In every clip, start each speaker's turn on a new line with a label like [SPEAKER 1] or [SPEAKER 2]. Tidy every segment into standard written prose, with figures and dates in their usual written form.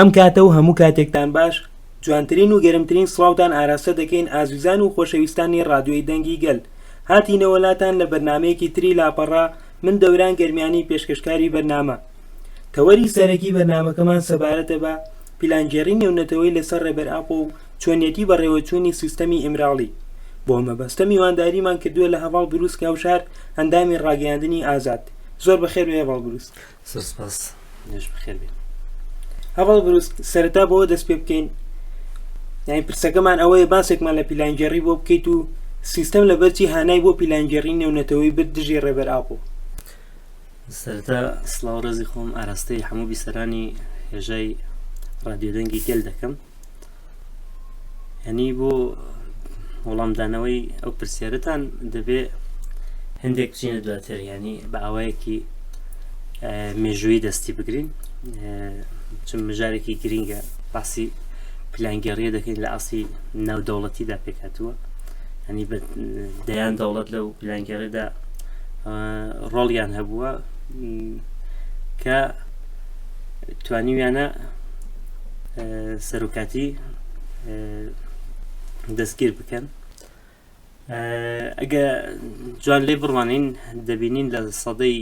[SPEAKER 1] ئەم کاتە و هەموو کاتێکتان باش، جوانترین و گەرمترین سڵاوتان ئاراستە دەکەین ئازیزان و خۆشەویستانی ڕادیۆی دەنگی گەل. هاتینەوە لاتان لە بەرنامەیەکی تری لاپەڕە، من دەوران گەرمیانی پێشکەشکاری بەرنامە. تەوەری سەرەکی بەرنامەکەمان سەبارەتە بە پیلانگێڕی نێونەتەوەی لەسەر ڕێبەر ئاپۆ و چۆنیەتی بەڕێوەچوونی سیستەمی ئیمراڵی. بۆ مەبەستە میوانداریمان کردووە لە هەڤاڵ بروسک هەوشار ئەندامی ڕاگەیاندنی ئازاد. زۆر بەخێر بێی هەڤاڵ بروسک.
[SPEAKER 2] زۆر سپاس نوێژ بەخێر بێن.
[SPEAKER 1] هەڤاڵ بروسک سەرەتا بەوە دەست پێ بکەین یانی پرسەکەمان ئەوەیە باسێکمان لە پیلانگێڕی بۆ بکەیت و سیستەم لەبەرچی هانای بۆ پیلانگێڕی نێونەتەوەی برد دژی ڕێبەر ئاپۆ.
[SPEAKER 2] سەرەتا سڵاو ڕێزی خۆم ئاراستەی هەموو بیسەرانی هێژای ڕادیۆ دەنگی گەل دەکەم یعنی بۆ وەڵامدانەوەی ئەو پرسیارەتان دەبێ هەندێک بچینە دواتر ینی بە ئاوایەکی مێژووی دەستی بگرین چون مژارێکی گرینگە باسی پلانگێڕیە دەکەین لە ئاستی ناودەوڵەتیدا پێکهاتووە ینی بە دەیان دەوڵەت لەو پلانگێڕیدا ڕۆڵیان هەبووە کە توانیویانە سەرۆکاتی دەستگیر بکەن ئەگە جوان لێ بڕوانین دەبینین لە سەدەی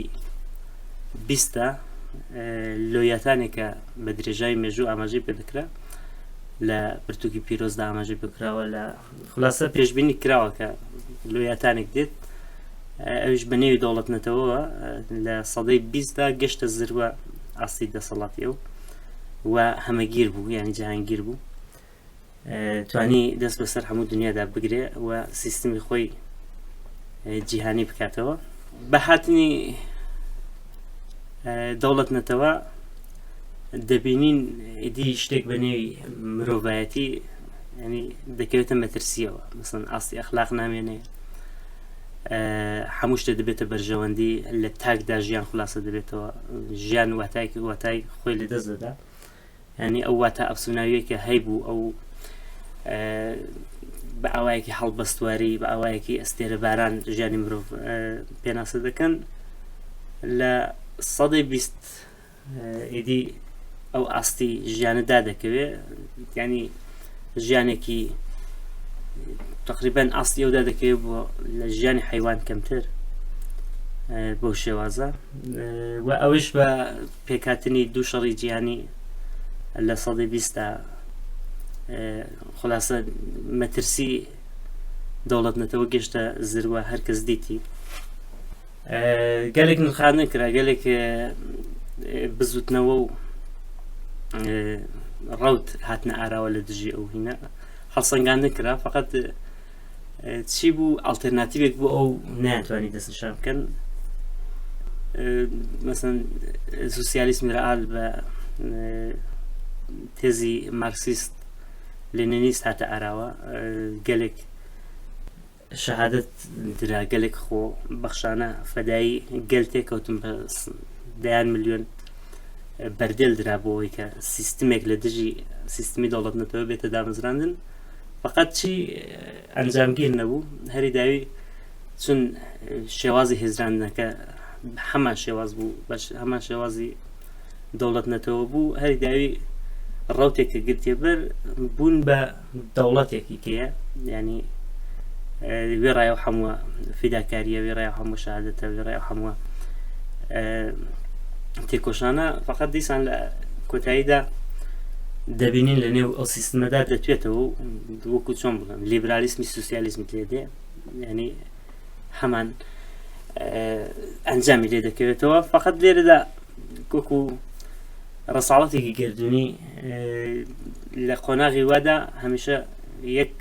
[SPEAKER 2] بیستە لۆیاتانێکە بە درێژای مێژوو ئاماژەی پێ دەکرا لە پرتوکی پیرۆزدا ئاماژەی پێکراوە لە خلاصە پێشبینی کراوە کە لۆیاتانێک دێت ئەویش بە نێوی دەوڵەت نەتەوەوە لە سەدەی بیستدا گەشتە زروە ئاستی دەسەڵاتی ئەو و هەمەگیر بوو یعنی جەهانگیر بوو توانی دەست بەسەر هەموو دنیادا بگرێ و سیستمی خۆی جیهانی بکاتەوە بە هاتنی دەوڵەت نەتەوە دەبینین ئیدی شتێک بە نێوی مرۆڤایەتی ینی دەکەوێتە مەترسیەوە مەسن ئاستی ئەخلاق نامێنێ هەموو شتێ دەبێتە بەرژەوەندی لە تاکدا ژیان خلاصە دەبێتەوە ژیان واتایەکی واتای خۆی لە دەست دەدا ینی ئەو واتا ئەفسوناویە کە هەیبوو ئەو بە ئاوایەکی هەڵبەستواری بە ئاوایەکی ئەستێرە باران ژیانی مرۆڤ پێناسە دەکەن لە سەدەی 20 ئیدی ئەو ئاستی ژیانە دادەکەوێ ینی ژیانێکی تقریبان ئاستی ئەودا دەکەوێت بۆ لە ژیانی حیوان کەمتر بەو شێوازە و ئەوش بە پێکهاتنی دوو شەڕی جیهانی لە سەدەی بیستدا خلاصە مەترسی دەوڵەت نەتەوە گەشتە زروە هەرکەس دیتی گەلێک نرخاندن کرا گەلێک بزوتنەوە و ڕوت هاتنە ئاراوە لە دژی ئەو هینە هەڵسەنگاندن کرا فقط چی بوو ئەڵتەرناتیڤێک بۆ ئەو ناتوانانی دەستنیشان بکەن مەسن سوسیالیسمی رئال بە تێزی مارکسیست لێنینیست هاتە ئاراوە گەلێک شەهادەت درا گەلێک خۆ بەخشانە فەدایی گەل تێکەوتن بە دەیان ملیۆن بەردێل درا بۆ ئەوەی کە سیستمێک لە دژی سیستمی دەوڵەت نەتەوە بێتە دامەزراندن فقط چی ئەنجامگیر نەبوو هەری داوی چون شێوازی هێزراندنەکە هەمان شێواز بوو بەش هەمان شێوازی دەوڵەت نەتەوە بوو هەری داوی ڕوتێک کە گرتێ بەر بوون بە دەوڵەتێکی کەیە ینی وێڕای ئەو هەمووە فیداکاریە وێڕای ئەو هەموو شەهادەتە وێڕای ئەو هەمووە تێکۆشانە فقط دیسان لە کۆتاییدا دەبینین لە نێو ئەو سیستمەدا دەتوێتەوە وەکو چۆن بڵێم لیبرالیسمی سوسیالیزمی لێ دێ ینی هەمان ئەنجامی لێ دەکەوێتەوە فقط لێرەدا وەکو ڕساڵەتێکی گردردونی لە قۆناغی وادا هەمیشە یەک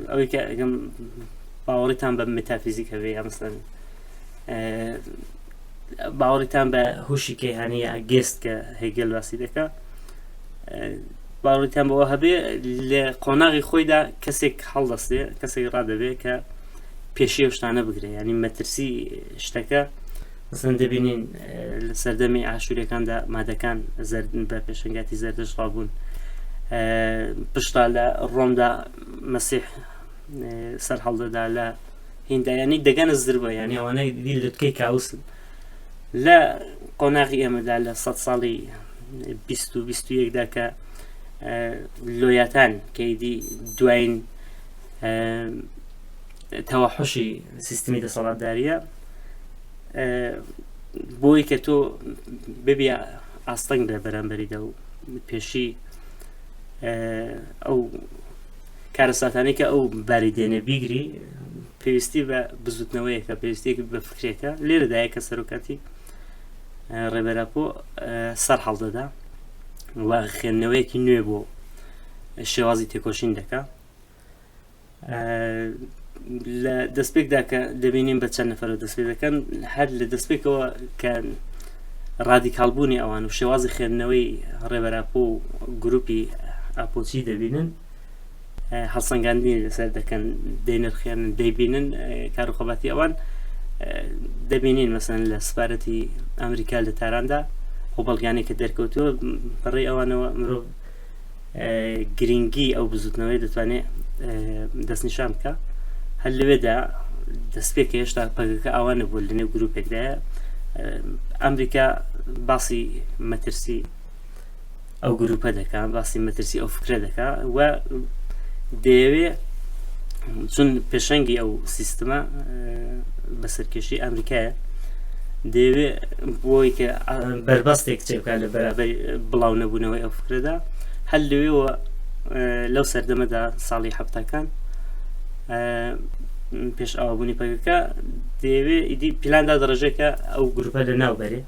[SPEAKER 2] ئەوەی کە ئەگەم باوەڕیتان بە متافیزیک هەبێ یا مەسەلەن باوەڕیتان بە هوشی کەیهانی یا گێست کە هێگێل باسی دەکا باوەڕیتان بەوە هەبێ لە قۆناغی خۆیدا کەسێک هەڵدەستێ کەسێک ڕادەبێ کە پێشی ئەو شتانە بگرێ ینی مەترسی شتەکە مەسەن دەبینین لە سەردەمی ئاشوورەکاندا مادەکان زەردن بە پێشنگاتی زەردەش ڕابوون پشتا لە ڕۆمدا مەسیح سەر هەڵدەدا لە هیندایانی دەگەنە زربە یانی ئەوانەی دی لوتکەی کاوسن لە قۆناغی ئێمەدا لە سە ساڵی 20 و 21دا کە لۆیاتان کە ئیدی دوایین تەوەحشی سیستمی دەسەڵاتداریە بۆی کە تۆ ببی ئاستەنگ لە بەرامبەریدا و پێشی ئەو کارەساتانەی کە ئەو باری دێنێ بیگری پێویستی بە بزوتنەوەیەکە پێویستێک بە فکرێکە لێرەدایە کە سەرۆکاتی ڕێبەراپۆ سەر هەڵدەدا و خوێندنەوەیەکی نوێ بۆ شێوازی تێکۆشین دەکا لە دەستپێکدا کە دەبینین بە چەند نەفەرە دەست پێ دەکەن هەر لە دەستپێکەوە کە ڕادیکاڵبوونی ئەوان و شێوازی خوێندنەوەی ڕێبەراپۆ و گروپی ئاپۆچی دەبینن هەڵسەنگاندنی لەسەر دەکەن دەینرخێنن دەیبینن کار و خەباتی ئەوان دەبینین مەسەن لە سفارەتی ئەمریکا لە تاراندا ئەو بەڵگانێک کە دەرکەوتووە بەڕێی ئەوانەوە مرۆڤ گرنگی ئەو بزوتنەوەی دەتوانێت دەستنیشان بکە هەر لەوێدا دەستپێک هێشتا پەکەکە ئاوا نەبوو لە نێو گروپێکدایە ئەمریکا باسی مەترسی ئەو گروپە دەکا باسی مەترسی ئەو فکرە دەکا و دەیەوێ چون پێشەنگی ئەو سیستمە بە سەرکێشی ئەمریکایە دەیەوێ بۆی کە بەربەستێک چێ بکات لە بەرابەر بڵاو نەبوونەوەی ئەو فکرەدا هەر لەوێوە لەو سەردەمەدا ساڵی هەفتاکان پێش ئاوابوونی پەکەکە دەیەوێ ئیدی پلاندا دەڕێژێکە ئەو گروپە لە ناو بەرێ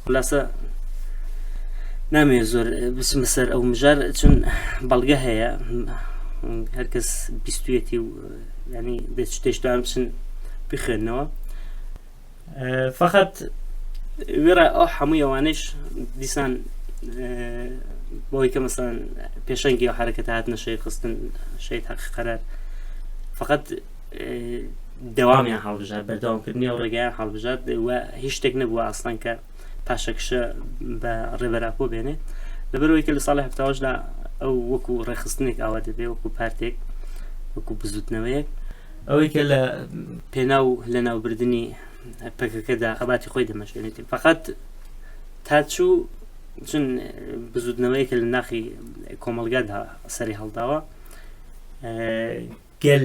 [SPEAKER 2] خولاسە نامەوێت زۆر بچمە سەر ئەو مژار چون بەڵگە هەیە هەرکەس بیستویەتی و ینی دەشتوان بچن بخوێندنەوە فقط وێڕای ئەو هەموو ئەوانش دیسان بۆی کە مەسەن پێشەنگی و حرەکەت هاتنە شەید خستن شەید حەقی قەرار فقط دەوامیان هەڵبژارد بەردەوامکردنی ئەو ڕێگایان هەڵبژارد و هیچ شتێک نەبووە ئاسان کە پاشەکشە بە ڕێبەراپۆ بێنێ لەبەرەوەی کە لە ساڵی هەفتاوەشدا ئەو وەکو ڕێکخستنێک ئاوا دەبێ وەکو پارتێک وەکو بزوتنەوەیەک ئەوەی کە لە پێناو لە ناوبردنی پەکەکەدا خەباتی خۆی دەمەشێنێت فقط تا چوو چون بزوتنەوەیەکە لە ناخی کۆمەلگادا سەری هەڵداوە گەل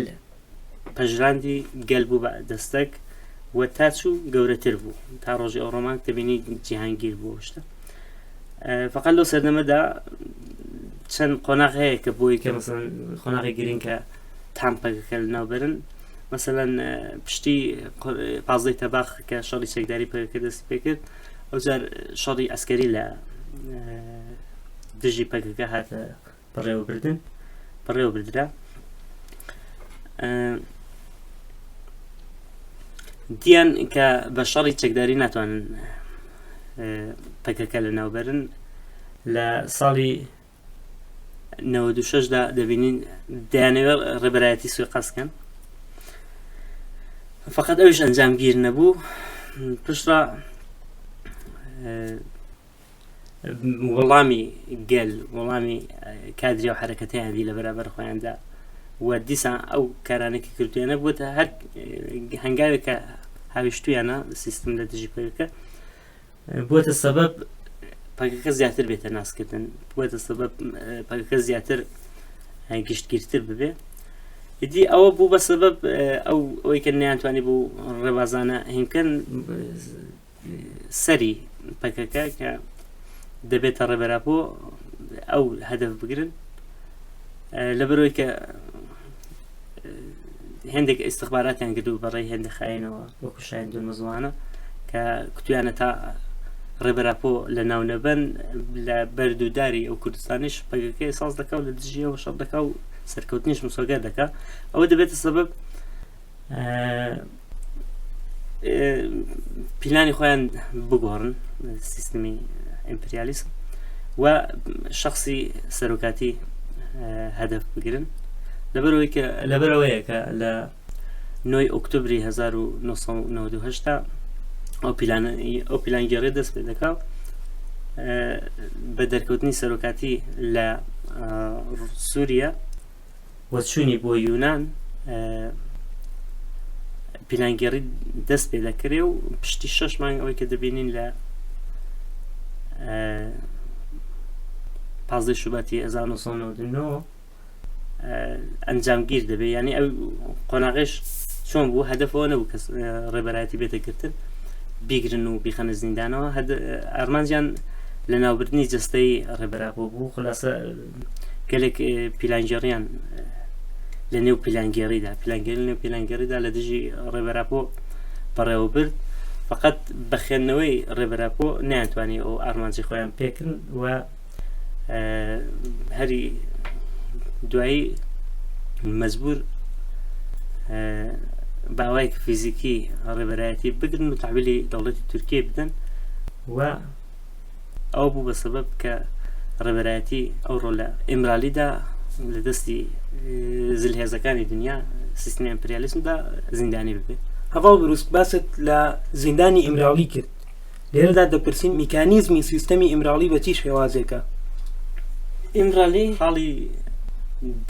[SPEAKER 2] پەژراندی گەل بوو بە دەستەک و تا چوو گەورەتر بوو تا ڕۆژی ئەوڕۆمان دەبینی جیهانگیر بوو شتە فقط لەو سەردەمەدا چەند قۆناغ هەیە کە بۆی کە مەسەن قۆناغی گرنگ کە تام پەکەکە لەناوبەرن مەسەلەن پشتی پازدەی تەباخ کە شەڕی چەکداری پەکەکە دەستی پێکرد ئەوجار شەڕی ئەسکەری لە دژی پەکەکە هاتە بەڕێوەبردن بەڕێوەبردرا دیان کە بە شەڕی چەکداری ناتوانن پەکەکە لە ناوبەرن لە ساڵی 96دا دەبینین دەیانەوێت ڕێبەرایەتی سوی قەسکەن فقط ئەوش ئەنجامگیر نەبوو پشتڕا وەڵامی گەل وەڵامی کادری و حرەکەتیان دی لە بەرابەر خۆیاندا و دیسان ئەو کارانێکی کردویانە بووتە هەر هەنگاوێک کە هاویشتویانە سیستم لە دژی پەکەکە بووەتە سەبەب پەکەکە زیاتر بێتە ناسکردن بووەتە سەبەب پەکەکە زیاتر گشتگیرتر ببێ ئیدی ئەوە بوو بە سەبەب ئەو ئەوەی کە نیانتوانی بوو ڕێبازانە هینکەن سەری پەکەکە کە دەبێتە ڕێبەراپۆ ئەو هەدف بگرن لەبەرەوەی کە هێندێک ئیسیخباراتیان کردو بەڕێی هێندە خاینەوە وەکو شایەن دوون مزوانە کە کوتیانە تا ڕێبەراپۆ لە ناو نەبەن لە بەرد و داری ئەو کوردستانیش پەکەکەی ساز دەکا و لە دژیەوە شەڕ دەکا و سەرکەوتنیش مسۆگەر دەکا ئەوە دەبێتە سەبەب پیلانی خۆیان بگۆڕن سیستمی ئیمپریالیسم و شخصی سەرۆکاتی هەدف بگرن لەبەرەوەی کە لەبەرەوەیە کە لە نۆی ئۆکتۆبری 1998 ئەو پیلان ئەو پیلانگێڕێ دەست پێ دەکا بە دەرکەوتنی سەرۆکاتی لە سووریا و چوونی بۆ یونان پیلانگێڕی دەست پێ دەکرێ و پشتی شەش مانگ ئەوەی کە دەبینین لە پازدەی شوباتی 1999 ئەنجامگیر دەبێت یعنی ئەو قۆناغش چۆن بوو هەدەفەوە نەبوو کەس ڕێبەرایەتی بێتە گرتن بیگرن و بیخەنە زیندانەوە ئارمانجیان لە ناوبردنی جستەی ڕێبەراپۆ بوو خلاصە گەلێک پیلانگێڕیان لە نێو پیلانگێڕیدا پیلانگێری نێو پیلانگێڕیدا لە دژی ڕێبەراپۆ بەڕێوە برد فقط بە خوێندنەوەی ڕێبەراپۆ نیانتوانی ئەو ئارمانجی خۆیان پێکن و هەری دوایی مەجبور باوایەکی فیزیکی ڕێبەرایەتی بگرن و تحویلی دەوڵەتی تورکیە بدەن و ئەو بوو بە سەبەب کە ڕێبەرایەتی ئەوڕۆ لە ئیمرالیدا لە دەستی زلهێزەکانی دنیا سیستمی ئەمپریالیسمدا زیندانی ببێ.
[SPEAKER 1] هەڤاڵ بروسک باست لە زیندانی ئیمرالی کرد لێرەدا دەپرسین میکانیزمی سیستەمی ئیمرالی بە چی شێوازێکە؟
[SPEAKER 2] ئیمرالی خاڵی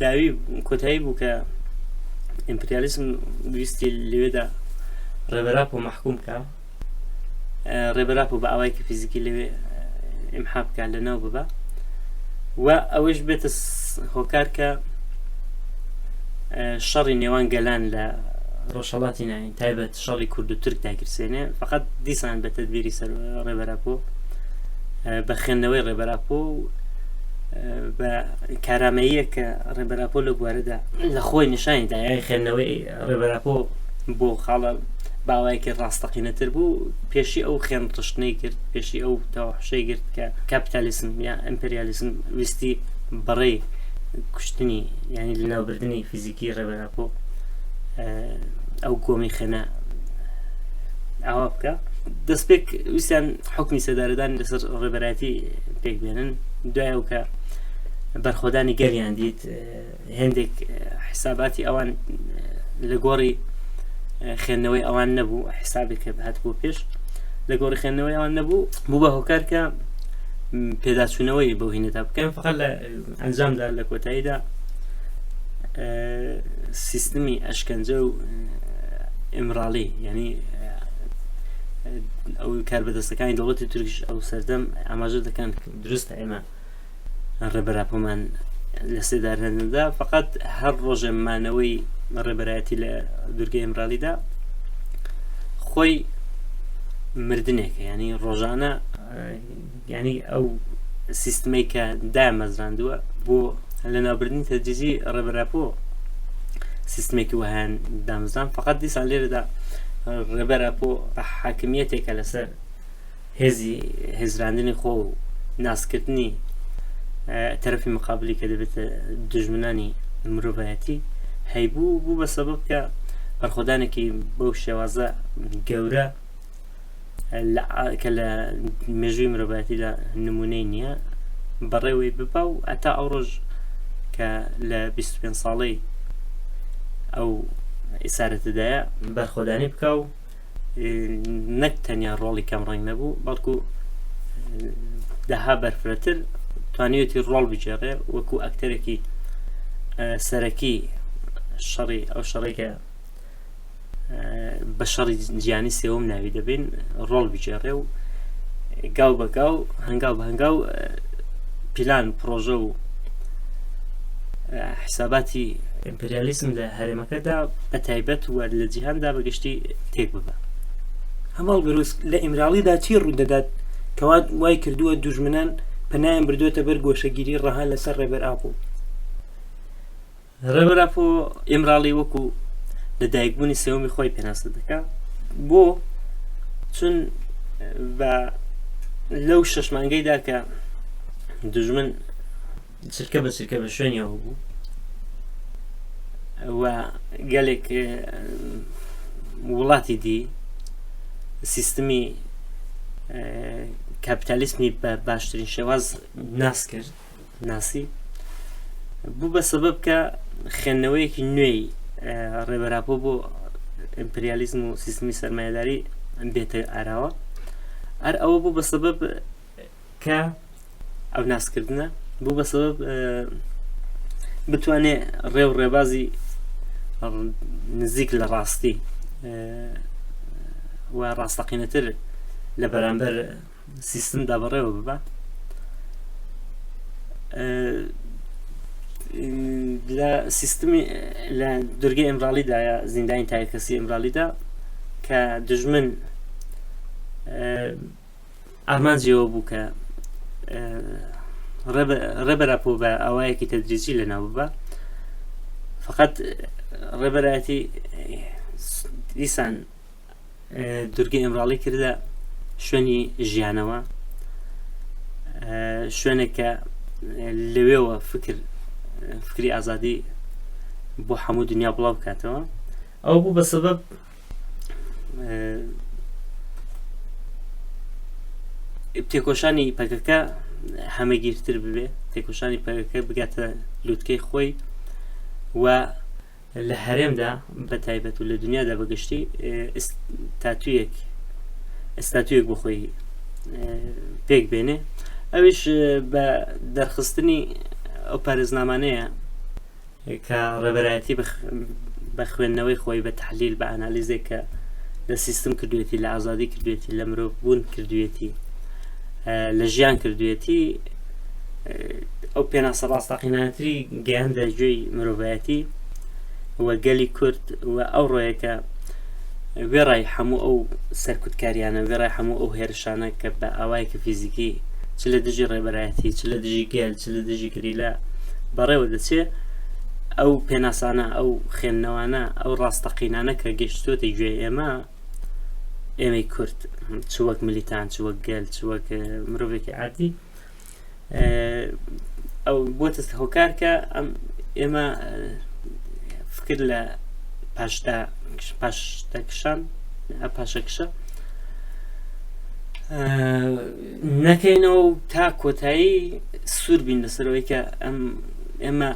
[SPEAKER 2] داوی کۆتایی بوو کە ئیمپریالیسم ویستی لەوێدا ڕێبەراپ و مەحکوم بکە ڕێبەر ئاپۆ بە ئاوایەکی فیزیکی لەوێ ئیمحا بکات لە ناو ببا و ئەوەش بێتە هۆکار کە شەڕی نێوان گەلان لە ڕۆژهڵاتی ناوین تایبەت شەڕی کورد و تورک داگیرسێنێ فقط دیسان بە تدبیری سەر ڕێبەراپۆ بە خوێندنەوەی ڕێبەراپۆ و بە کارامەیە کە ڕێبەراپۆ لە بوارەدا لە خۆی نیشانی دایای خوێندنەوەی ڕێبەراپۆ بۆ خاڵە باوایەکی ڕاستەقینەتر بوو پێشی ئەو خوێن ڕشتنەی کرد پێشی ئەو تەوحشەی گرت کە کاپیتالیسم یا ئەمپریالیسم ویستی بەڕێی کوشتنی یعنی لەناوبردنی فیزیکی ڕێبەراپۆ ئەو گۆمی خێنە ئاوا بکە دەستپێک ویستیان حکمی سەدارەدان لەسەر ڕێبەرایەتی پێک بێنن دوای ئەو کە بەرخۆدانی گەلیان دیت هێندێک حساباتی ئەوان لە گۆڕی خوێندنەوەی ئەوان نەبوو حسابێک کە هات بۆ پێش لە گۆڕی خوێندنەوەی ئەوان نەبوو بوو بە هۆکار کە پێداچوونەوەی بەو هینەدا بکەن فقط لە ئەنجامدا لە کۆتاییدا سیستمی ئەشکەنجە و ئیمراڵی یعنی ئەو کاربەدەستەکانی دەوڵەتی تورکش ئەو سەردەم ئاماژە دەکەن دروستە ئێمە ڕێبەراپۆمان لە سێدارە نەدا فقط هەر ڕۆژێ مانەوەی ڕێبەرایەتی لە دوورگەی ئیمرالیدا خۆی مردنێکە ینی ڕۆژانە ینی ئەو سیستمەی کە دامەزراندووە بۆ لە ناوبردنی تەجیزی ڕێبەراپۆ سیستمێکی وەهیان دامەزران فقط دیسان لێرەدا ڕێبەراپۆ بە حاکمیەتێکە لەسەر هێزی هێزراندنی خۆ و ناسکردنی تەرەفی مقابلی کە دەبێتە دژمنانی مرۆڤایەتی هەیبوو بوو بە سەبەب کە بەرخۆدانێکی بەو شێوازە گەورە کە لە مێژووی مرۆڤایەتیدا نمونەی نییە بەڕێوەی ببا و هەتا ئەو ڕۆژ کە لە 25 ساڵەی ئەو ئیسارەتەدایە بەرخۆدانی بکە و نەک تەنیا ڕۆڵی کەم ڕەنگ نەبوو بەڵکو دەها بەرفرەتر توانیوێتی ڕۆڵ بگێڕێ وەکو ئەکتەرێکی سەرەکی شەڕی ئەو شەڕێکە بە شەڕی جیانی سێوم ناوی دەبین ڕۆڵ بگێڕێ و گاو بە گاو هەنگاو بە هەنگاو پیلان پرۆژە و حساباتی ئیمپریالیسم لە هەرێمەکەدا بە تایبەت و لە جیهاندا بە گشتی تێک ببا.
[SPEAKER 1] هەڤاڵ بروسک، لە ئیمراڵیدا چی ڕوودەدات کەوا وای کردووە دوژمنان پەنایان بردووەتە بەر گۆشەگیری ڕەها لەسەر ڕێبەر ئاپۆ؟
[SPEAKER 2] ڕێبەر ئاپۆ ئیمراڵی وەکو لە دایکبوونی سێوەمی خۆی پێناسە دەکا بۆ چون بە لەو شەش مانگەیدا کە دوژمن چرکە بە چرکە بە شوێنیەوە بوو و گەلێک وڵاتی دی سیستمی کاپیتالیسمی بە باشترین شێواز ناس کرد ناسی بوو بە سەبەب کە خوێندنەوەیەکی نوێی ڕێبەراپۆ بۆ ئیمپریالیزم و سیستمی سەرمایەداری بێتە ئاراوە هەر ئەوە بوو بە سەبەب کە ئەو ناسکردنە بوو بە سەبەب بتوانێ ڕێ و ڕێبازی نزیک لە ڕاستی و ڕاستەقینەتر لە بەرامبەر سیستمدا بەڕێوە ببە. لە سیستمی لە دورگەی ئیمراڵیدایە زیندانی تاکەکەسی ئیمراڵیدا کە دژمن ئامانجیەوە بوو کە ڕێبەراپۆ بە ئاوایەکی تەدریجی لەناو ببە فقط ڕێبەرایەتی دیسان دورگەی ئیمراڵی کردە شوێنی ژیانەوە شوێنێک کە لەوێوە فکر فکری ئازادی بۆ هەموو دنیا بڵاو بکاتەوە ئەو بوو بە سەبەب تێکۆشانی پەکەکە هەمەگیرتر ببێ تێکۆشانی پەکەکە بگاتە لوتکەی خۆی و لە هەرێمدا بە تایبەت و لە دنیادا بە گشتی ستاتویەک ستاتویەک بۆ خۆی پێک بێنێ ئەویش بە دەرخستنی ئەو پارێزنامانەیە کە ڕێبەرایەتی بە خوێندنەوەی خۆی بە تحلیل بە ئانالیزێک کە لە سیستم کردوێتی لە ئازادی کردوێتی لە مرۆڤ بوون کردوێتی لە ژیان کردوێتی ئەو پێناسە ڕاستەقینانەتری گەیاندە گوێی مرۆڤایەتی و گەلی کورد و ئەو ڕۆیەکە وێڕای هەموو ئەو سەرکوتکاریانە وێڕای هەموو ئەو هێرشانە کە بە ئاوایەکی فیزیکی چ لە دژی ڕێبەرایەتی چ لە دژی گەل چ لە دژی گریلا بەڕێوە دەچێ ئەو پێناسانە ئەو خوێندنەوانە ئەو ڕاستەقینانە کە گەشتۆتە گوێ ئێمە ئێمەی کورد چ وەک ملیتان چ وەک گەل چ وەک مرۆڤێکی عادی ئەو بۆتە هۆکار کە ئەم ئێمە فکر لە پاشدا پاشدەکشان پاشەکشە نەکەینەوە و تا کۆتایی سوور بین لەسەرەوەی کە ئەم ئێمە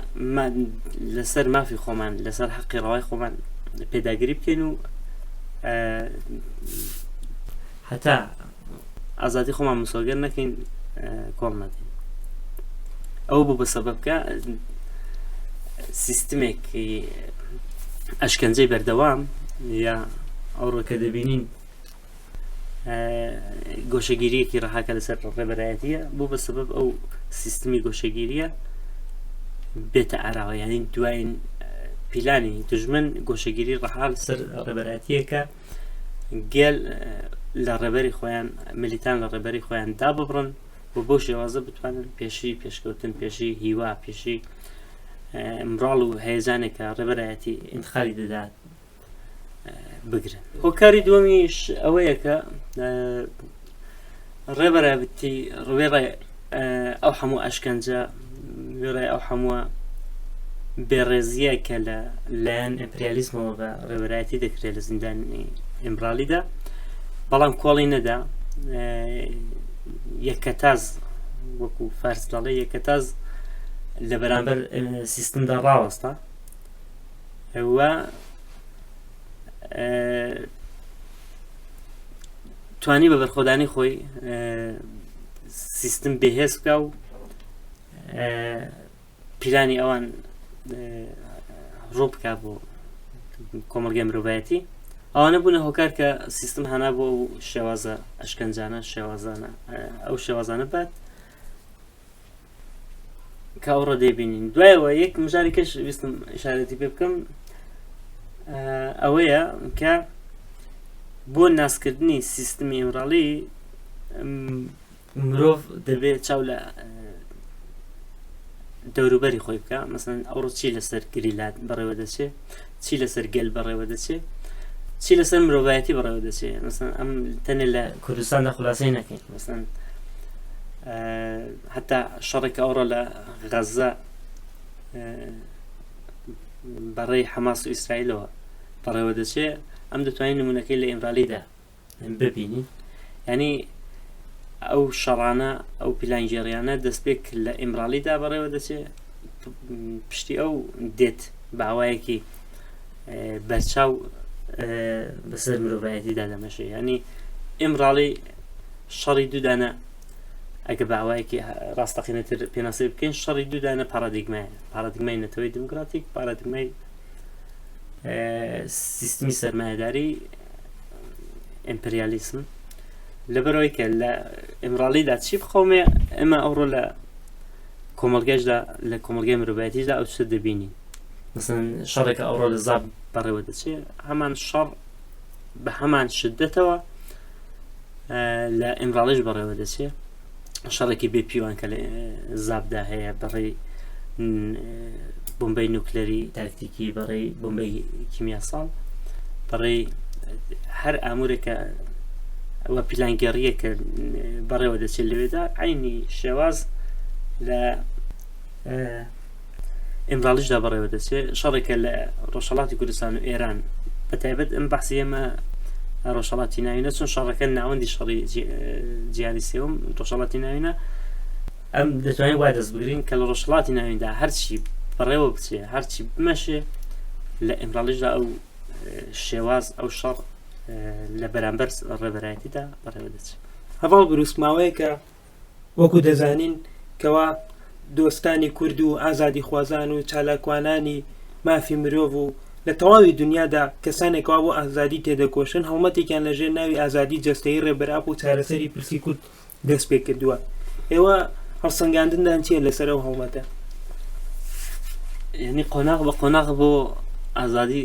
[SPEAKER 2] لەسەر مافی خۆمان لەسەر حەقی ڕەوای خۆمان پێداگری بکەین و هەتا ئازادی خۆمان مسۆگەر نەکەین کۆڵ نەدەین ئەو بوو بە سەبەب کە سیستمێک ئەشکەنجەی بەردەوام یا ئەوڕۆ کە دەبینین گۆشەگیریەکی ڕەهاکە لەسەر ڕێبەرایەتیە بوو بە سەبەب ئەو سیستمی گۆشەگیریە بێتە ئاراوە یعنی دوایین پیلانی دژمن گۆشەگیری ڕەها لەسەر ڕێبەرایەتیەکە گەل لە ڕێبەری خۆیان ملیتان لە ڕێبەری خۆیان داببڕن و بۆ شێوازە بتوانن پێشی پێشکەوتن پێشی هیوا پێشی مڕاڵ و هەیەجانێکە ڕێبەرایەتی انتخالی دەدات بگرن هۆکاری دووەمیش ئەوەیە کە ڕێبەرایەتی ڕوێڕای ئەو هەموو ئەشکەنجە وێڕای ئەو هەمووە بێڕێزیە کە لە لایەن ئەمپریالیزمەوە بە ڕێبەرایەتی دەکرێت لە زیندانی ئیمرالیدا بەڵام کۆڵی نەدا یەکەتاز وەکو فارس دەڵێ یەکەتاز لە بەرامبەر سیستمدا ڕاوەستا و توانی بە بەرخۆدانی خۆی سیستم بێهێز بکە و پیلانی ئەوان ڕوو بکە بۆ کۆمەڵگەی مرۆڤایەتی ئەوانە بوونە هۆکار کە سیستم هانا بۆ ئەو شێوازە ئەشکەنجانە شێوازانە ئەو شێوازانە بات کە ئەوڕۆ دەیبینین دوایەوە یەک مژاری کەش ویستم ئشارەتی پێ بکەم ئەوەیە کە بۆ ناسکردنی سیستمی ئیمراڵی مرۆڤ دەبێت چاو لە دەوروبەری خۆی بکە مەسن ئەوڕۆ چی لەسەر گریلات بەڕێوە دەچێ چی لەسەر گەل بەڕێوە دەچێ چی لەسەر مرۆڤایەتی بەڕێوە دەچێ مەسن ئەم تەنێ لە کوردستاندا خلاصەی نەکەین مەسن حتا شەڕێک ئەوڕۆ لە غەزە بەڕێی حەماس و ئیسرائیلەوە بەڕێوە دەچێ ئەم دەتوانین نمونونەکەی لە ئیمرالیدا ببینین ینی ئەو شەڕانە ئەو پیلانگێڕیانە دەستپێک لە ئیمرالیدا بەڕێوە دەچێ پشتی ئەو دێت باوایەکی بەرچاو بەسەر مرۆڤایەتیدا دەمەشێ ینی ئیمراڵی شەڕی دوودانە ئەگە باوایەکی ڕاستەقینەتر پێناسەی بکەین شەڕی دوودانە پارادیگمایە پارادیگمای نەتەوەی دیموکراتیک پارادیگمای سیستمی سەرمایەداری ئیمپریالیسم لەبەرەوەی کە لە ئیمراڵیدا چی بخەومێ ئێمە ئەوڕۆ لە کۆمەڵگەشدا لە کۆمەڵگەی مرۆڤایەتیشدا ئەو شتە دەبینین مەسەن شەڕێکە ئەوڕۆ لە زاب بەڕێوە دەچێ هەمان شەڕ بە هەمان شدەتەوە لە ئیمراڵیش بەڕێوە دەچێ شەڕێکی بێ پیوان کە لە زابدا هەیە بەڕێی بمبەی نوکلەری تاکتیکی بەڕێی بمبەی کیمیا ساڵ بەڕێی هەر ئامورێکە وە پیلانگێڕیە کە بەڕێوە دەچێت لەوێدا عینی شێواز لە ئیمراڵیشدا بەڕێوە دەچێت شەڕێکە لە ڕۆژهەڵاتی کوردستان و ئێران بە تایبەت ئەم بەحسی ئێمە ڕۆژهەڵاتی ناوینە چون شەڕەکە ناوەندی شەڕی جیهانی سێوم ڕۆژهەڵاتی ناوینە ئەم دەتوانین وای دەست بگرین کە لە ڕۆژهەڵاتی ناویندا هەرچی بەڕێوە بچێ هەرچی بمەشێ لە ئیمراڵیشدا ئەو شێواز ئەو شەڕ لە بەرامبەر ڕێبەرایەتیدا بەڕێوە دەچێت.
[SPEAKER 1] هەڤاڵ بروسک ماوەیەکە وەکو دەزانین کەوا دۆستانی کورد و ئازادیخوازان و چالاکوانانی مافی مرۆڤ و لە تەواوی دنیادا کەسانێک کەوا بۆ ئازادی تێدەکۆشن هەڵمەتێکیان لە ژێر ناوی ئازادی جەستەیی ڕێبەر ئاپۆ و چارەسەری پرسی کورد دەست پێ کردووە ئێوە هەڵسەنگاندندان چییە لەسەر ئەو هەڵمەتە؟
[SPEAKER 2] یعنی قۆناغ بە قۆناغ بۆ ئازادی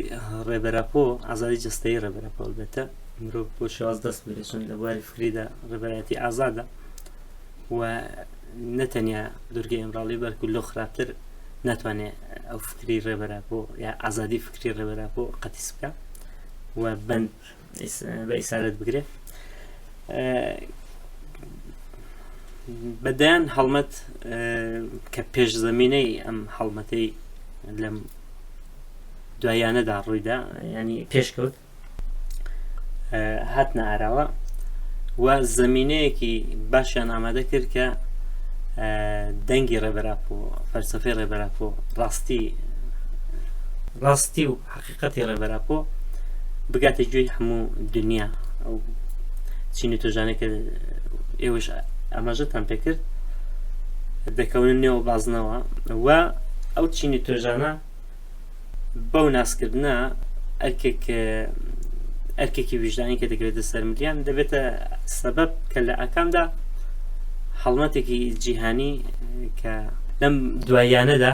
[SPEAKER 2] ڕێبەرئاپۆ ئازادی جەستەیی ڕێبەرئاپۆ ئەلبەتە مرۆڤ بۆ شێواز دەست بگرێت چون لە بواری فکریدا ڕێبەرایەتی ئازادە و نەتەنیا دورگەی ئیمراڵی بەرکو لەو خراپتر ناتوانێت ئەو فکری ڕێبەرئاپۆ یا ئازادی فکری ڕێبەرئاپۆ قەتیس بکە و بەند بە ئیسارەت بگرێت بە دەیان هەڵمەت کە پێش زمینەی ئەم هەڵمەتەی لەم دوایانەدا ڕوویدا ینی پێشکەوت هاتنە ئاراوە و زمینەیەکی باشیان ئامادە کرد کە دەنگی ڕێبەراپۆ فەلسفەی ڕێبەراپۆ ڕاستی ڕاستی و حقیقەتی ڕێبەراپۆ بگاتە گوێی هەموو دنیا ئەو چین و توێژانەی کە ئێوەش ئاماژەتان پێکرد دەکەونە نێو بازنەوە و ئەو چینی توێژانە بەو ناسکردنە ئەرکێک ئەرکێکی ویژدانی کە دەکەوێتە سەر ملیان دەبێتە سەبەب کە لە ئاکامدا هەڵمەتێکی جیهانی کە لەم دواییانەدا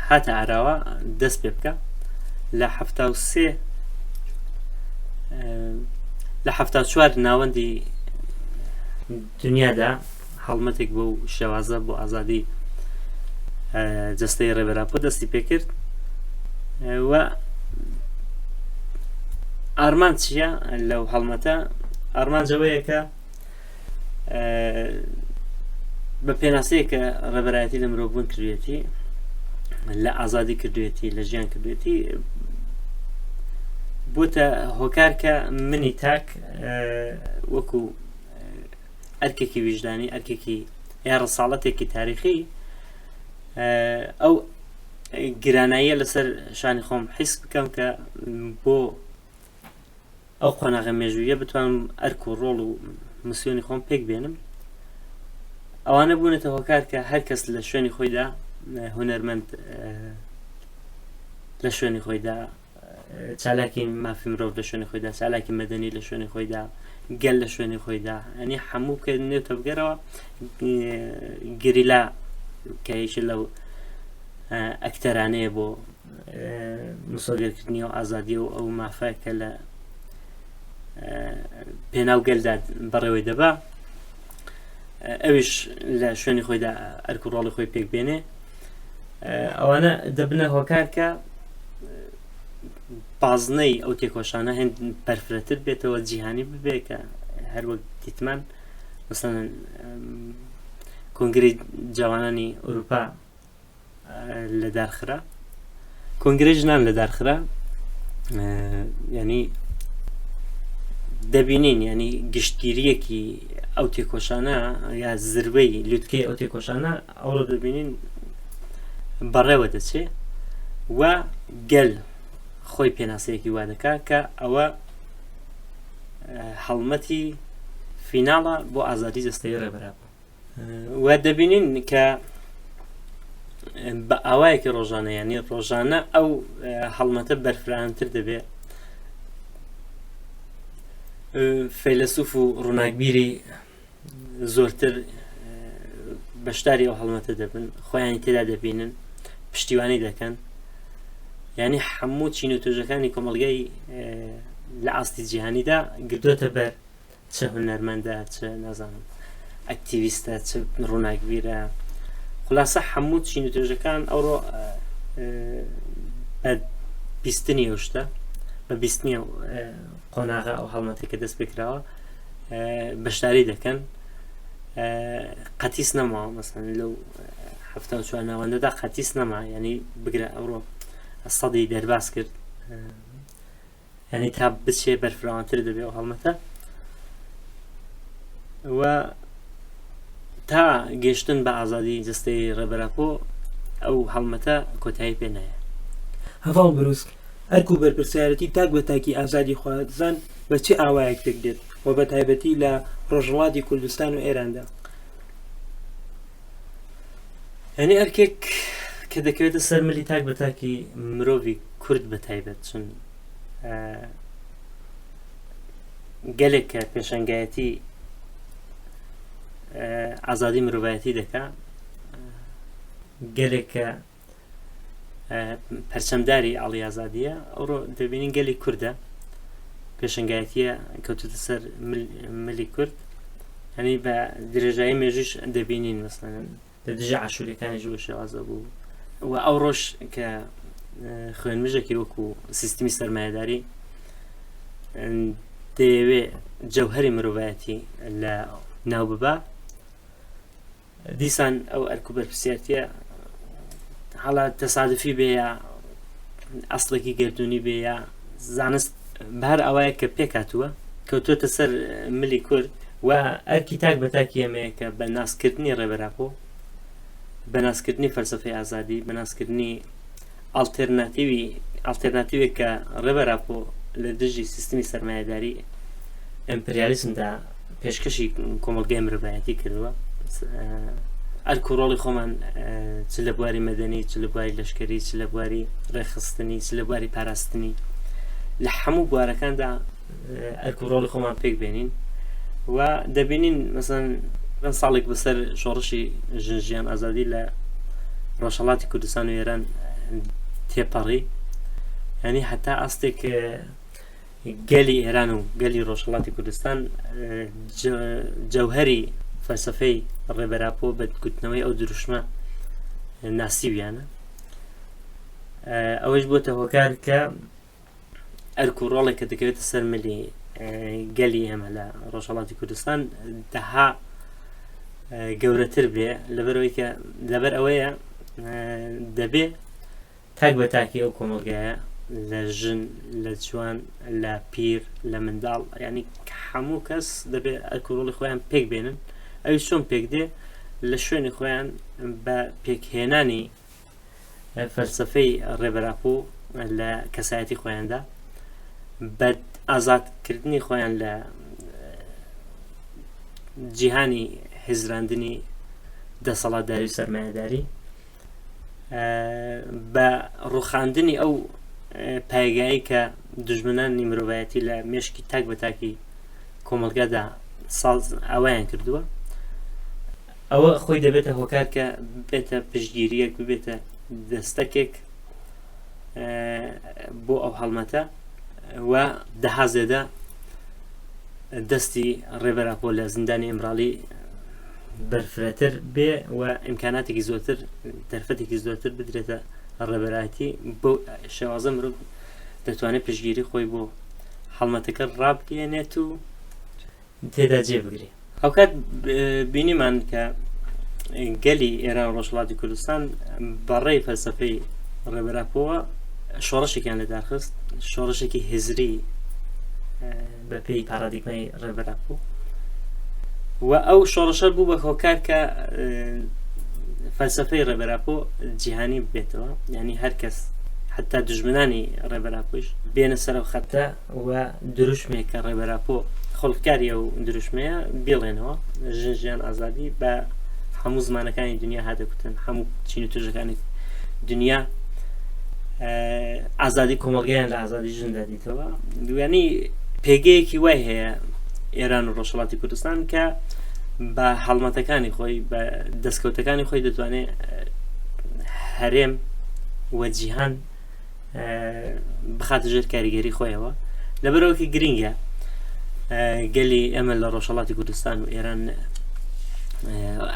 [SPEAKER 2] هاتە ئاراوە دەست پێ بکە لە 73 لە 74 ناوەندی دنیادا هەڵمەتێک بۆ شێوازە بۆ ئازادی جەستەی ڕێبەراپۆ دەستی پێکرد و ئارمان چییە لەو هەڵمەتە ئارمانجەوەیە کە بە پێناسەیە کە ڕێبەرایەتی لە مرۆڤبوون کردوێتی لە ئازادی کردوێتی لە ژیان کردوێتی بۆتە هۆکار کە منی تاک وەکو ئەرکێکی ویژدانی ئەرکێکی یا ڕساڵەتێکی تاریخی ئەو گراناییە لەسەر شانی خۆم حیس بکەم کە بۆ ئەو قۆناغە مێژوویە بتوانم ئەرک و ڕۆڵ و مسیۆنی خۆم پێک بێنم ئەوانە بوونەتە هۆکار کە هەر کەس لە شوێنی خۆیدا هونەرمەند لە شوێنی خۆیدا چالاکی مافی مرۆڤ لە شوێنی خۆیدا چالاکی مەدەنی لە شوێنی خۆیدا گەل لە شوێنی خۆیدا ئەنی هەموو کە نێو تەبگەرەوە گریلا کە یەکێ لەو ئەکتەرانەیە بۆ مسۆگەرکردنی و ئازادی و ئەو مافە کە لە پێناو گەلدا بەڕێوەی دەبا ئەویش لە شوێنی خۆیدا ئەرک و ڕۆڵی خۆی پێک بێنێ ئەوانە دەبنە هۆکار کە بازنەی ئەو تێکۆشانە هەند بەرفرەتر بێتەوە جیهانی ببێ کە هەروەک دیتمان مثلەن کۆنگری جوانانی ئەوروپا لەدارخرا کۆنگرەی ژنان لەدارخرا ینی دەبینین ینی گشتگیریەکی ئەو تێکۆشانە یا زربەی لوتکەی ئەو تێکۆشانە ئەوڕۆ دەبینین بەڕێوە دەچێ و گەل خۆی پێناسەیەکی وا دەکا کە ئەوە هەڵمەتی فیناڵە بۆ ئازادی جەستەی ڕێبەرا بوو و دەبینین کە بە ئاوایەکی ڕۆژانە ینی ڕۆژانە ئەو هەڵمەتە بەرفراوانتر دەبێت فەیلەسوف و ڕووناکبیری زۆرتر بەشداری ئەو هەڵمەتە دەبن خۆیانی تێدا دەبینن پشتیوانی دەکەن یعنی هەموو چین و توێژەکانی کۆمەلگای لە ئاستی جیهانیدا گرتوێتە بەر چ هونەرمەندە چ نازانم ئەکتیویستە چ ڕووناکبیرە خلاصە هەموو چین و توێژەکان ئەوڕۆ بە بیستنی ئەو شتە بە بیستنی قۆناغە ئەو هەڵمەتێک کە دەست پێکراوە بەشداری دەکەن قەتیس نەماوە مەسەن لەو 74 ناوەندەدا قەتیس نەما ینی بگرە ئەوڕۆ سەدی دەرباز کرد ینی تا بچێ بەرفراوانتر دەبێ ئەو هەڵمەتە و تا گەشتن بە ئازادی جستەی ڕێبەراپۆ ئەو هەڵمەتە کۆتایی پێ نایە.
[SPEAKER 1] هەڤاڵ بروسک، ئەرک و بەرپرسیارەتی تاک بە تاکی ئازادیخوازان بە چ ئاوایەک پێک دێت و بە تایبەتی لە ڕۆژهەڵاتی کوردستان و ئێراندا؟
[SPEAKER 2] یانی ئەرکێک کە دەکەوێتە سەر ملی تاک بە تاکی مرۆڤی کورد بە تایبەت چون گەلێک کە پێشەنگایەتی ئازادی مرۆڤایەتی دەکا گەلێک کە پەرچەمداری ئاڵی ئازادیە ئەوڕۆ دەبینین گەلی کوردە پێشنگایەتیە کەوتوتە سەر ملی کورد هەنی بە درێژایی مێژیش دەبینین مەسەن لە دژی عاشووریەکانیش بە شێوازە بوو و ئەو ڕۆژ کە خوێنمژێکی وەکو سیستمی سەرمایهداری دەیەوێ جەوهری مرۆڤایەتی لە ناو ببا دیسان ئەو ئەرک و بەرپرسیارتیە حاڵا تەسادفی بێ یا ئەسڵێکی گردردونی بێ یا زانست بەهر ئەوەیە کە پێکاتووە کەوتوەتە سەر ملی کورد و ئەرکی تاک بە تاکی ئێمەیە کە بە ناسکردنی ڕێبەراپۆ بە ناسکردنی فەلسفەی ئازادی بە ناسکردنی ئەڵتەرناتیوی ئەڵتەرناتیوێک کە ڕێبەر ئاپۆ لە دژی سیستمی سەرمایەداری ئەمپریالیسمدا پێشکەشی کۆمەڵگای مرۆڤایەتی کردووە ئەرک و ڕۆڵی خۆمان چ لە بواری مەدەنی چ لە بواری لەشکری چ لە بواری ڕێکخستنی چ لە بواری پاراستنی لە هەموو بوارەکاندا ئەرک و ڕۆڵی خۆمان پێک بێنین و دەبینین مەسەن چەند ساڵێک بەسەر شۆڕشی ژن ژیان ئازادی لە ڕۆژهڵاتی کوردستان و ئێران تێپەڕی ینی هەتا ئاستێک گەلی ئێران و گەلی ڕۆژهڵاتی کوردستان جەوهری فەلسفەی ڕێبەراپۆ بە گوتنەوەی ئەو دروشمە ناسیویانە ئەوەش بۆتە هۆکار کە ئەرک و ڕۆڵێک کە دەکەوێتە سەر ملی گەلی ئێمە لە ڕۆژهڵاتی کوردستان دەها گەورەتر بێ لەبەرەوەی کە لەبەر ئەوەیە دەبێ تاک بە تاکی ئەو کۆمەلگایە لە ژن لە جوان لە پیر لە منداڵ ینی هەموو کەس دەبێت ئەرک و ڕۆڵی خۆیان پێک بێنن ئەوی چۆن پێک دێ لە شوێنی خۆیان بە پێکهێنانی فەلسەفەی ڕێبەر ئاپۆ لە کەسایەتی خۆیاندا بە ئازادکردنی خۆیان لە جیهانی هزراندنی دەسەڵاتداری و سەرمایەداری بە ڕوخاندنی ئەو پایگایی کە دژمنانی مرۆڤایەتی لە مێشکی تاک بە تاکی کۆمەلگادا ساڵ ئەویان کردووە ئەوە خۆی دەبێتە هۆکار کە ببێتە پشتگیریەک ببێتە دەستەکێک بۆ ئەو هەڵمەتە و دەها زێدە دەستی ڕێبەر ئاپۆ لە زیندانی ئیمراڵی بەرفرەتر بێ و ئیمکاناتێکی زۆرتر دەرفەتێکی زۆرتر بدرێتە ڕێبەرایەتی بۆ شێوازە مرۆڤ دەتوانێت پشتگیری خۆی بۆ هەڵمەتەکە ڕابگەێنێت و تێدا جێ بگرێ. هاوکات بینیمان کە گەلی ئێران و ڕۆژهەڵاتی کوردستان بەڕێی فەلسەفەی ڕێبەر ئاپۆوە شۆڕشێکیان لەدارخست، شۆڕشێکی هزری بە پێی پارادیگمای ڕێبەر ئاپۆ و ئەو شۆڕشە بوو بە هۆکار کە فەلسەفەی ڕێبەر ئاپۆ جیهانی ببێتەوە، یعنی هەر کەس حتا دژمنانی ڕێبەر ئاپۆیش بێنە سەر ئەو خەتە و دروشمێک کە ڕێبەر ئاپۆ خۆڵقکاری ئەو دروشمەیە بیڵێنەوە ژن ژیان ئازادی بە هەموو زمانەکانی دنیا هاتە کوتن هەموو چین و توێژەکانی دنیا ئازادی کۆمەڵگەیان لە ئازادی ژندا دیتەوە دویانی پێگەیەکی وای هەیە ئێران و ڕۆژهڵاتی کوردستان کە بە هەڵمەتەکانی خۆی بە دەستکەوتەکانی خۆی دەتوانێت هەرێم و جیهان بخاتە ژێر کاریگەری خۆیەوە لەبەرەوەکی گرنگە گەلی ئێمە لە ڕۆژهڵاتی کوردستان و ئێران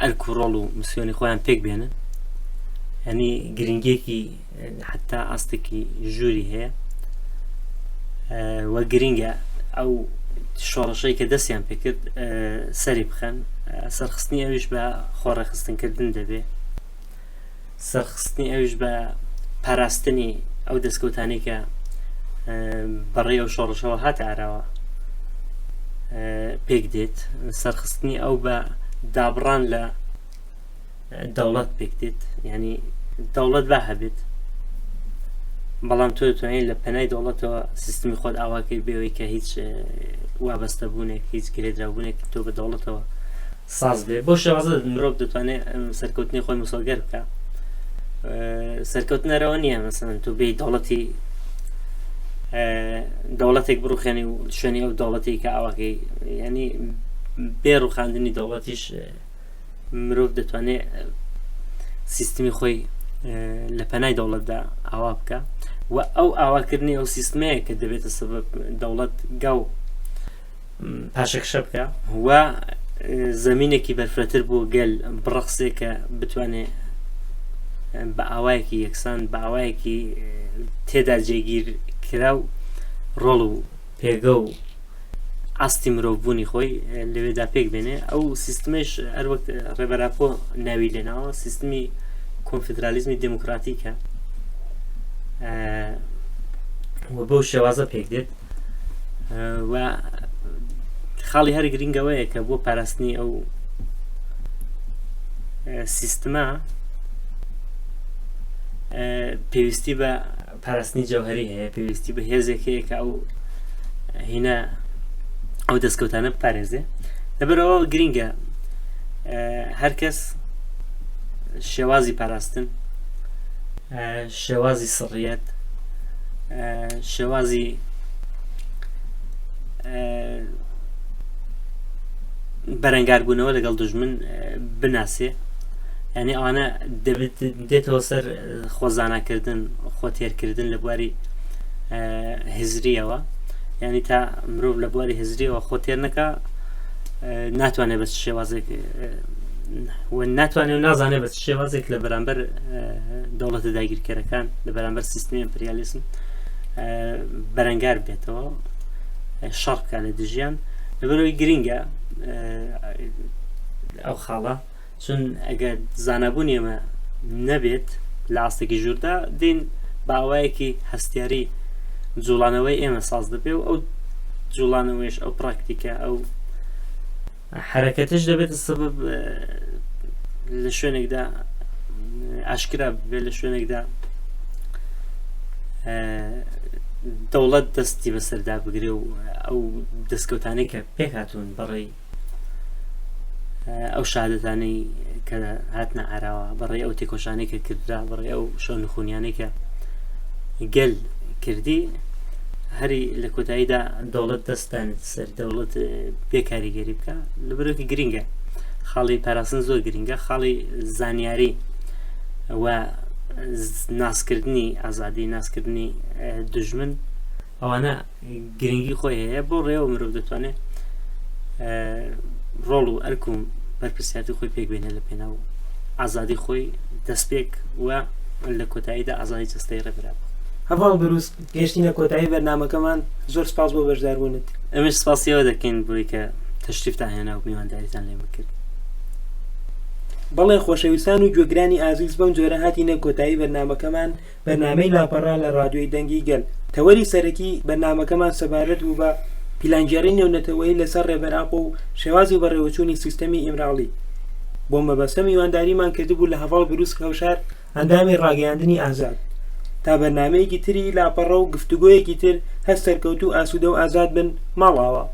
[SPEAKER 2] ئەرک و ڕۆڵ و مسیۆنی خۆیان پێک بێنن ینی گرنگێکی حتا ئاستێکی ژووری هەیە و گرنگە ئەو شۆڕشەی کە دەستیان پێکرد سەری بخەن سەرخستنی ئەویش بە خۆڕێخستنکردن دەبێ سەرخستنی ئەویش بە پاراستنی ئەو دەستکەوتانەی کە بەڕێ ئەو شۆڕشەوە هاتە ئاراوە پێک دێت سەرخستنی ئەو بە دابڕان لە دەوڵەت پێک دێت ینی دەوڵەت با هەبێت بەڵام تۆ دەتوانین لە پەنای دەوڵەتەوە سیستمی خۆت ئاواکەی بێەوەی کە هیچ وابەستە بوونێک هیچ گرێدراوبوونێک تۆ بە دەوڵەتەوە ساز بێ بۆ شێوازە مرۆڤ دەتوانێت سەرکەوتنی خۆی مسۆگەر بکە سەرکەوتنەرەوە نییە مەسەن تۆ بێ دەوڵەتی دەوڵەتێک بڕوخێنی و شوێنی ئەو دەوڵەتی کە ئاواکەی ینی بێ ڕوخاندنی دەوڵەتیش مرۆڤ دەتوانێت سیستمی خۆی لە پەنای دەوڵەتدا ئاوا بکە و ئەو ئاواکردنی ئەو سیستمەیە کە دەبێتە سەبەب دەوڵەت گاو پاشەکشە بکە و زمینێکی بەرفرەتر بۆ گەل بڕەخسێ کە بتوانێ بە ئاوایەکی یەکسان بە ئاوایەکی تێدا جێگیر کرا و ڕۆڵ و پێگە و ئاستی مرۆڤبوونی خۆی لەوێدا پێک بێنێ ئەو سیستمەش هەروەک ڕێبەراپۆ ناوی لێناوە سیستمی کۆنفدرالیزمی دموکراتیکە و بەو شێوازە پێک دێت و خاڵی هەر گرنگەوەیە کە بۆ پاراستنی ئەو سیستمە پێویستی بە پاراستنی جەوهری هەیە پێویستی بە هێزێک هەیە کە ئەو هینە ئەو دەستکەوتانە بپارێزێ لەبەرەوە گرنگە هەرکەس شێوازی پاراستن شێوازی سڕیەت شێوازی بەرەنگاربوونەوە لەگەڵ دژمن بناسێ یعنی ئەوانە دێتەوە سەر خۆزاناکردن خۆ تێرکردن لە بواری هزریەوە یعنی تا مرۆڤ لە بواری هزریەوە خۆ تێر نەکە ناتوانێت بە شێوازێک و ناتوانێت و نازانێت بە شێوازێک لە بەرامبەر دەوڵەتە داگیرکەرەکان لە بەرامبەر سیستمی ئەمپریالیسم بەرەنگار بێتەوە شەڕ بکە لە دژیان لەبەرەوەی گرنگە ئەو خاڵە چون ئەگەر زانابوونی ئێمە نەبێت لە ئاستێکی ژووردا دین باوایەکی هەستیاری جوڵانەوەی ئێمە ساز دەبێ و ئەو جوڵانەوەیش ئەو پراکتیکە ئەو حرەکەتش دەبێتە سبب لە شوێنێکدا ئاشکرا بێ لە شوێنێکدا دەوڵەت دەستی بەسەردا بگرێ و ئەو دەستکەوتانەی کە پێکهاتوون بەڕێی ئەو شادەتانەی کە هاتنە ئاراوە بەڕێ ئەو تێکۆشانەی کە کردرا بەڕێ ئەو شەونخونیانەی کە گەل کردی هەری لە کۆتاییدا دەوڵەت دەستان سەر دەوڵەت بێ کاریگەری بکە لەبەرێکی گرنگە خاڵی پاراستن زۆر گرنگە خاڵی زانیاری و ناسکردنی ئازادی ناسکردنی دژمن ئەوانە گرنگی خۆی هەیە بۆ ڕێوە مرۆڤ دەتوانێت ڕۆڵ و ئەرک و بەرپرسیارتی خۆی پێک بێنێ لە پێناو ئازادی خۆی دەستپێک و لە کۆتاییدا ئازادی جەستەی ڕێبەر ئاپۆ.
[SPEAKER 1] هەڤاڵ بروسک، گەیشتینە کۆتایی بەرنامەکەمان، زۆر سپاس بۆ بەشداربوونت.
[SPEAKER 2] ئێمەش سپاسی ئێوە دەکەین بۆی کە تەشریفتان هێنا و میوانداریتان لێمە کرد.
[SPEAKER 1] بەڵێ خۆشەویستان و گوێگرانی ئازیز بەم جۆرە هاتینە کۆتایی بەرنامەکەمان، بەرنامەی لاپەڕە لە ڕادیۆی دەنگی گەل. تەوەری سەرەکی بەرنامەکەمان سەبارەت بوو بە پیلانگێڕی نێونەتەوەیی لەسەر ڕێبەر ئاپۆ و شێوازی بەڕێوەچوونی سیستەمی ئیمراڵی. بۆ مەبەستە میوانداریمان کردبوو لە هەڤاڵ بروسک هەوشار ئەندامی ڕاگەیاندنی ئازاد. تا بەرنامەیەکی تری لاپەڕە و گفتوگۆیەکی تر هەر سەرکەوتوو ئاسوودە و ئازاد بن ماڵئاوا.